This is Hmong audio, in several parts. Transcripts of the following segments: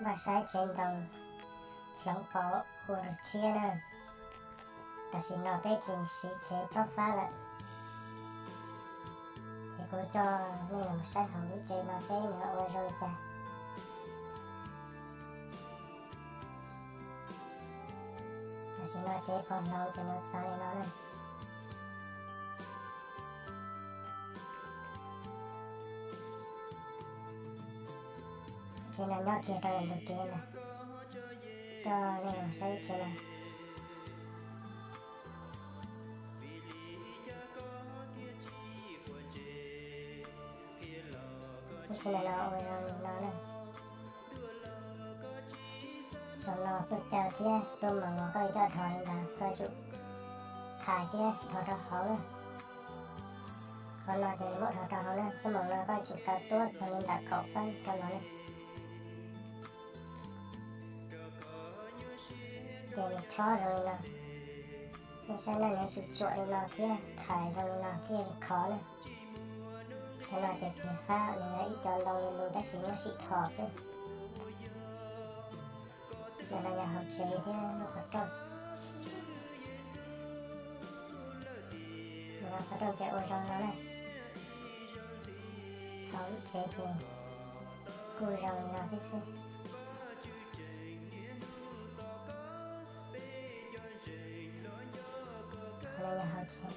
Vaj saib tsev ntoo hloov pauv ua lug tshiab na. Tam sim no peb tsis siv tsev tsob fab lawm, ces kuv coj nej los saib hauv lub tsev no seb nws ua zoo li cas. Tam sim no tsev phom hloov ces nws txawv li no na. Tsev no nyob kiag rau ntug kev ntag. Coj nej los saib lub tsev no. Lub tsev ntawm no ua zoo li no na. Saum no pluj caw thiab pluj moos uas koj coj dhos li ntawd koj yuav tsum thaiv thiab dhos rau hauv na. Qhov no ces nws muab dhos rau hauv na, pluj moos no koj yuav tsum kaw tuab txog li ntawm kaum feeb rau no na. Ces nws chob zoo li no. Nej saib na, nws yuav tsum tsuam li no thiab thaiv zoo li no thiaj li khov na. Cov no ces tsis fab, nws yog ib co ntoo lus lus tab sis muab sim dhos xwb. Ntawm no yog hauv tsev thiab lub qhov rooj. Qhov rooj ces ua zoo no na. Hauv lub tsev ces kuj zoo li no xwb xwb. Qhov no yog hauv tsev.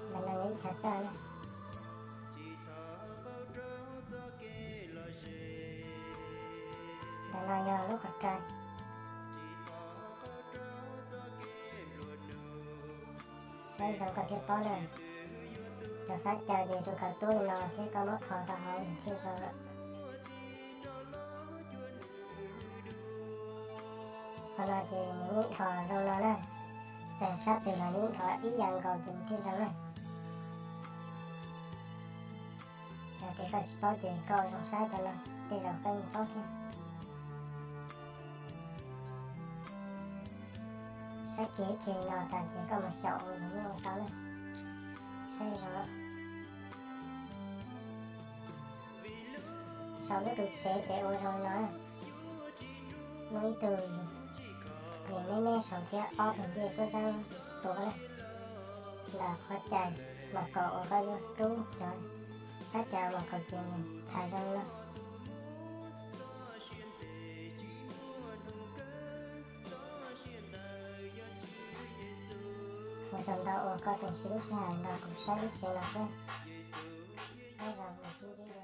Ntawm no yog ib chav txawj na. Ntawm no yog lub qhov rai. Saib zoo koj thiaj paub na. Cov fab caw ces yuav tsum kaw tuab li no thiab koj muab khov rau hauv nws thiaj zoo lawm. Qhov no ces nws yeej dhos zoo no na. Txawm sab twg los yeej dhos ib yam nkaus ces nws thiaj zoo na. Yog tias koj tsis paub ces koj ua zoo saib cov no, tej zaum koj yeej paub thiab. Saib kiag ib pliag li no tas ces koj mus xyaum ua ces yeej ua tau na. Saib zoo. Saum lub ru tsev ces ua zoo li no. Muaj ib tug yees me me saum thiab ob tug ncej kub xeeb tuav na. Ntawm qhov cai mom kaum uas koj yuav rub cov fab cai mom kaum ces nws thaiv zoo li no. Ua tsaug ntau uas koj tseem siv lub sij hawm nrog kuv saib lub tsev no thiab. Nyob zoo, mam sib ntsib dua.